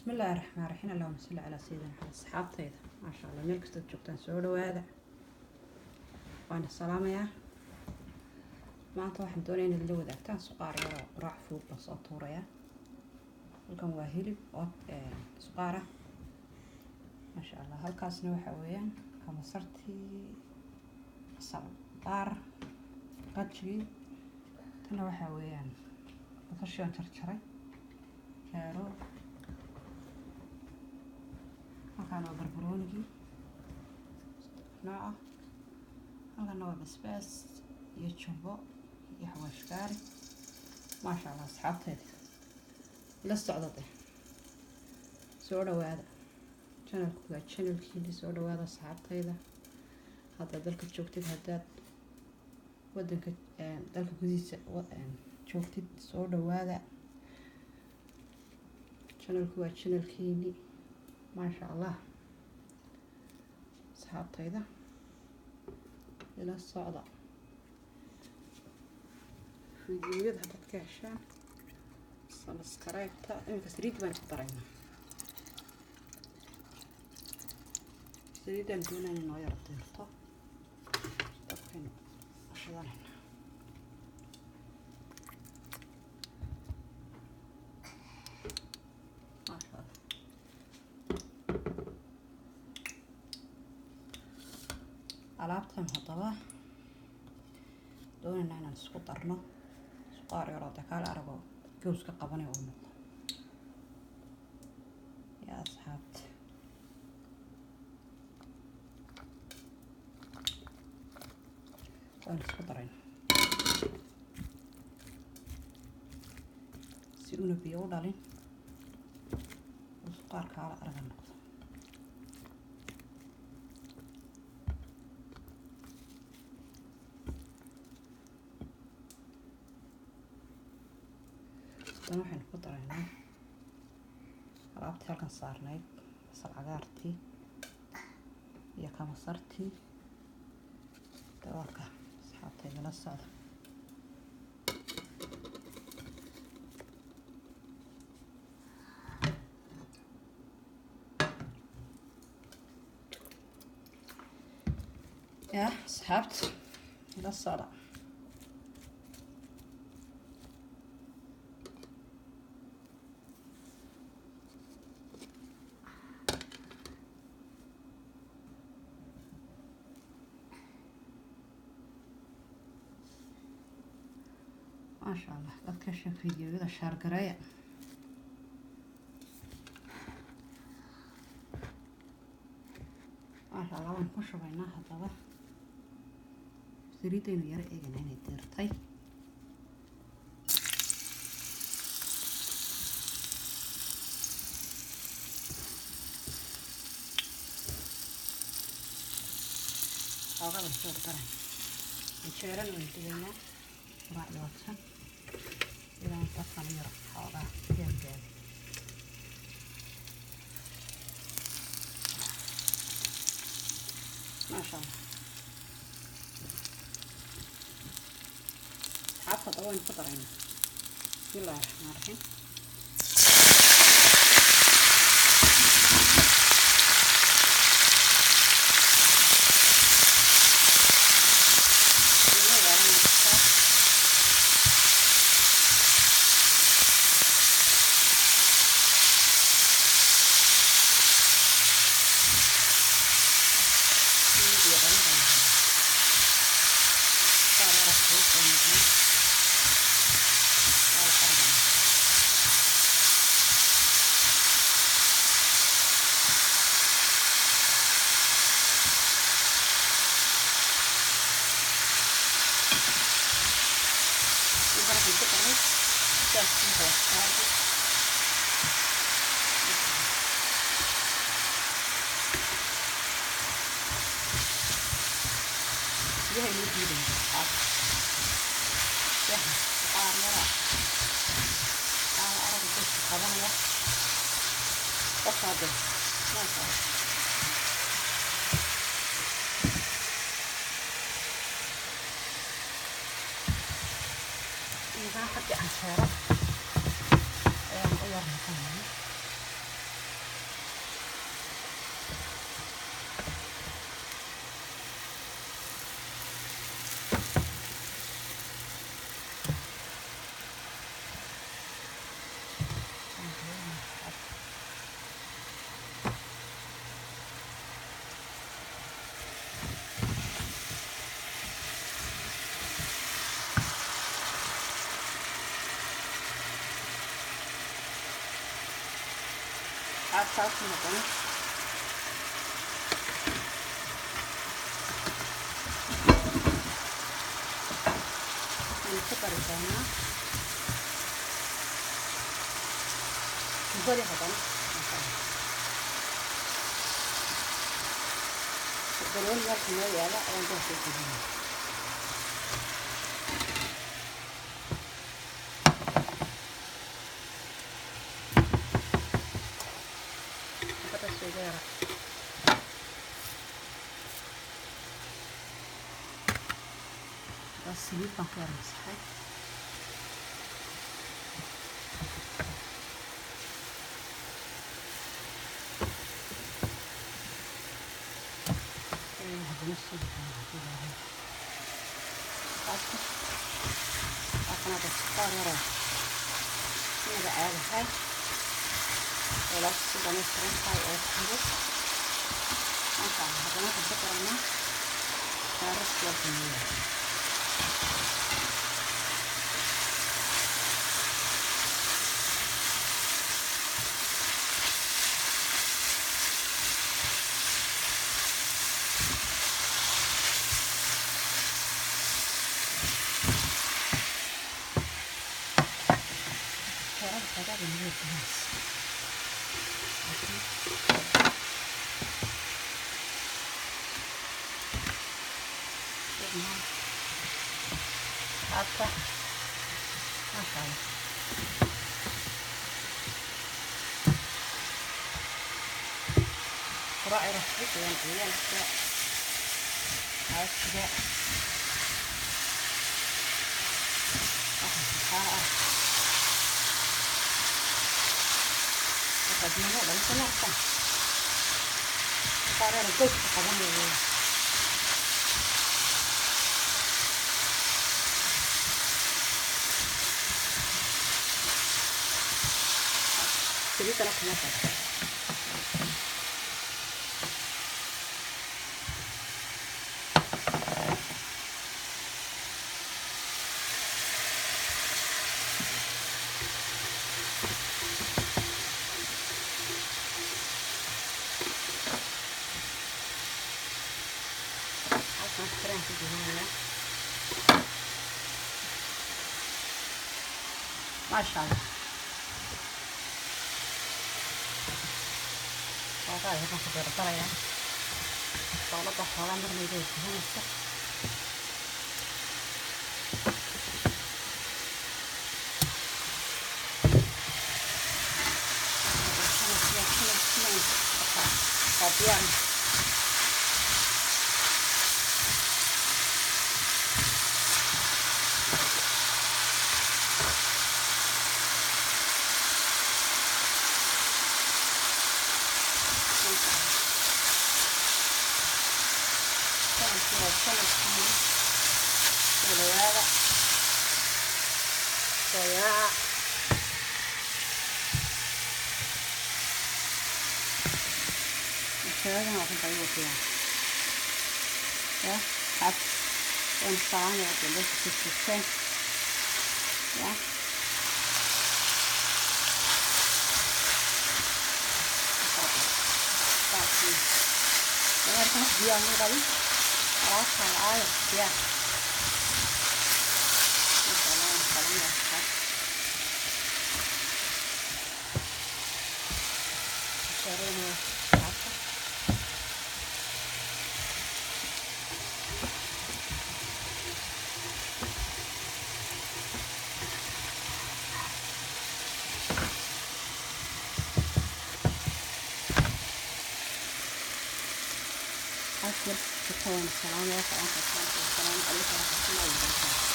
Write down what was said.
Bismi illaahi raxmaan raxiim, allahuma salli calaa sayidina Maxamed. Asxaabtayda, maasha Allah, meel kastood joogtaan soo dhawaada, waana salaamayaa. Maanta waxaan doonaya inaad la wadaagtaan suqaar yar oo quraac fudud baan soo tuurayaa. Halkan waa hilib oo suqaar ah, maasha Allah. Halkaasna waxaa weeyaan kamasartii, basal baar, qajigii. Tana waxaa weeyaan basashii aan jarjaray, kaaro. Halkaan waa barbaroonigii nooca, halkana waa basbaas iyo jumbo iyo xawaash gaari, maasha Allah. Asxaabtayda la socda de, soo dhawaada. Channelku waa channelkiini, soo dhawaada asxaabtayda. Haddaad dalka joogtid, haddaad wadanka dalka gudihiisa joogtid, soo dhawaada. Channelku waa channelkiini, maasha Allah. Asxaabtayda ila socda fiidiyoyada haddaad ka heshaan subscribe-ta. Iminka saliid baan ku daraynaa, saliiddaan doonayna noo yaro diirto, dabkaynu shidanayna. Maasha Allah. Alaabtan haddaba doonayna inaan isku darno, suqaar yaroo dakaal aragoo gowska qabanay uu noqdo. Yaa asxaabta, waan isku darayna si una biyo u dhalin uu suqaar kaala araga noqdo. Haddana waxaynu ku daraynaa alaabtii halkan saarnayd, basal cagaartii iyo kamasartii dawaaka. Asxaabtayda la socda. Yaa asxaabta la socda. Maasha Allah, dadka heshan fiidiyoyada shaargareeya. Maasha Allah. Waan ku shubaynaa haddaba saliidaynu yaro eegana inay diirtay. Xoogaa baan soo daray, canjeerana waan dubaynaa quraacda watan ilaan dabkan yar xoogaa gaamgaabay. Maasha Allah. Asxaabta, haddaba waynu ku daraynaa. Bismi illahi raxmaan raxiim. Biyo yeelanaysaa. Biyo dhalin baan rabaa. Qaar yara fudud oo macaan waa la argaya. Inta waxaan ku daray saaskii xawaash. Biyaha inoo diidaya asxaabta, biyaha suqaar yara kaala araga dadka qabanaya qofkaa. Maasha Allah. Iminkaan xaggii canjeero ayaan u yar noqonaya. Asxaabtaas haddana waxaynu ku dari doonaa jubadii haddana. Maasha Allah, banooni halka noo yaala ayaan doorka u gelinaya. Xabada suugo yara waa saliid baan ku yara masaxay. Haddana sugi doonaa haddii Ilaahay. Asxaabta, waa kana suqaar yaroo inaga caadahay oo laabta si dhamaystiran tahay oo fudud. Maasha Allah. Haddana waxaan ku daranaa kaarootkii halka noo yaala. Koorada xoogaa bay nagu yartahays. Asxaabta, maasha Allah, quraac yar oo fudud weeyaan ciyaalka, xaajiga, waxaa saxaara ah waxaad dhan soo maartan suqaar yar oo goyska qabanaya weeyaan. Saliidana kuma daro. Halkan karaan ku gelinayaa. Maasha Allah, xoogaa yaraan ku dardarayaa dowladda, xoogaa marnayda way duhanaysa. Waa diyaar. Channelkii waa channelkii. Soo dhawaada, soo yaaca. Masharadana waa runta igu fiican ya. Asxaabta, waan salaamaya dalka ku joogteen ya. Dameerkan wax biyaa mu dhalin, alaabtaan aayo diyaar. Masha Allah, waan salaamaya asxaabta. Masharadana waa asxaabta. Asxaabta, waan salaamaya. Salaamka, salaamu calaykum waraxmatullahi wabarakaatu.